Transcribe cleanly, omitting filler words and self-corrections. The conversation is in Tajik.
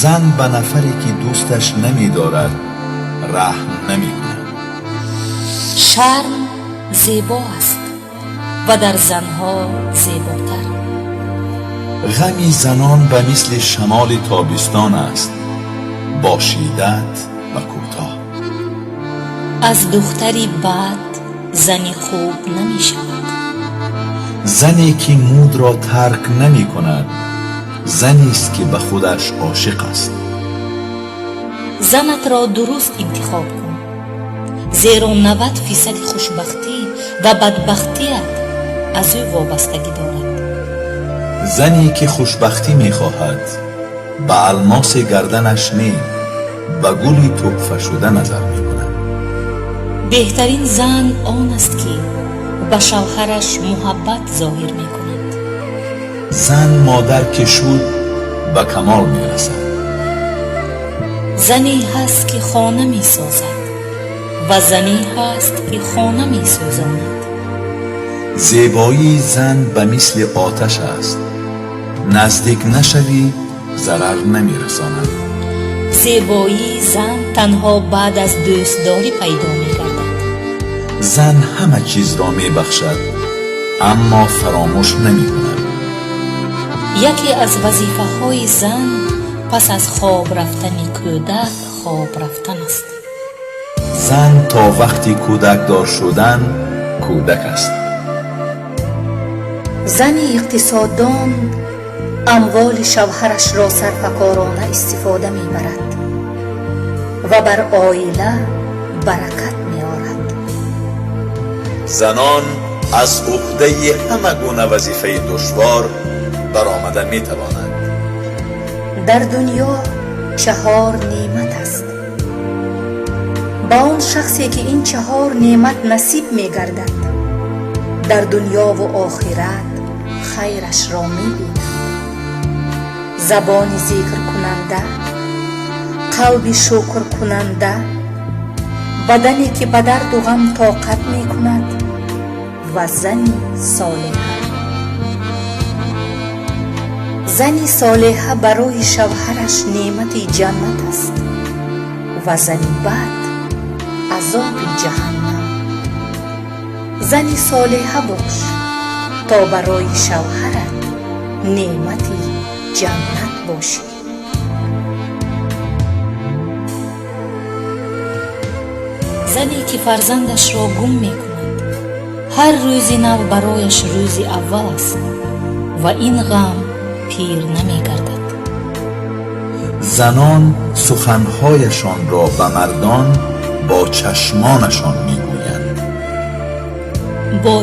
Зан ба нафаре, ки дӯсташ намедорад, раҳм намекунад. Шарм зебо аст ва дар занҳо зеботар. Ғами занон ба мисли шамоли тобистон аст, бо шиддат ва кӯтоҳ. Аз духтари бад зани хуб намешавад. Зане, ки мудро тарк намекунад, занест, ки ба худаш ошиқ аст. Занатро дуруст интихоб кун, зеро 90 фисади хушбахтӣ ва бадбахтият аз ӯ вобастагӣ дорад. Зане, ки хушбахтӣ мехоҳад, ба алмоси гарданаш не, ба гули тӯҳфашуда назар мекунад. Беҳтарин зан он аст, ки ба шавҳараш муҳаббат зоҳир мекунад. Зан модар ки шуд, ба камол мерасад. Зане ҳаст, ки хона месозад, ва зане ҳаст, ки хона месӯзонад. Зебоии зан ба мисли оташ аст: наздик нашавӣ, зарар намерасонад. Зебоии зан танҳо баъд аз дӯстдорӣ пайдо мегардад. Зан ҳама чизро мебахшад, аммо фаромӯш намекунад. Яке аз вазифаҳои зан пас аз хоб рафтани кӯдак хоб рафтан аст. Зан то вақти кӯдакдор шудан кӯдак аст. Зани иқтисоддон амволи шавҳарашро сарфакорона истифода мебарад ва бар оила баракат меорад. Занон аз уҳдаи ҳама гуна вазифаи душвор баромада метавонанд. Дар дунё чаҳор неъмат аст. Ба он шахсе, ки ин чаҳор неъмат насиб мегардад, дар дунёву охират хайрашро мебинад: забони зикркунанда, қалби шукркунанда, бадане, ки ба дарду ғам тоқат мекунад, ва зани солеҳа. Зани солеҳа барои шавҳараш неъмати ҷаннат аст ва зани бад азоби ҷаҳаннам. Зани солеҳа бош, то барои шавҳарат неъмати ҷаннат бошӣ. Зане, ки фарзандашро гум мекунад, ҳар рӯзи нав барояш рӯзи аввал аст ва ин ғам пир намегардад. Занон суханҳояшонро ба мардон бо чашмонашон мегӯянд. Бо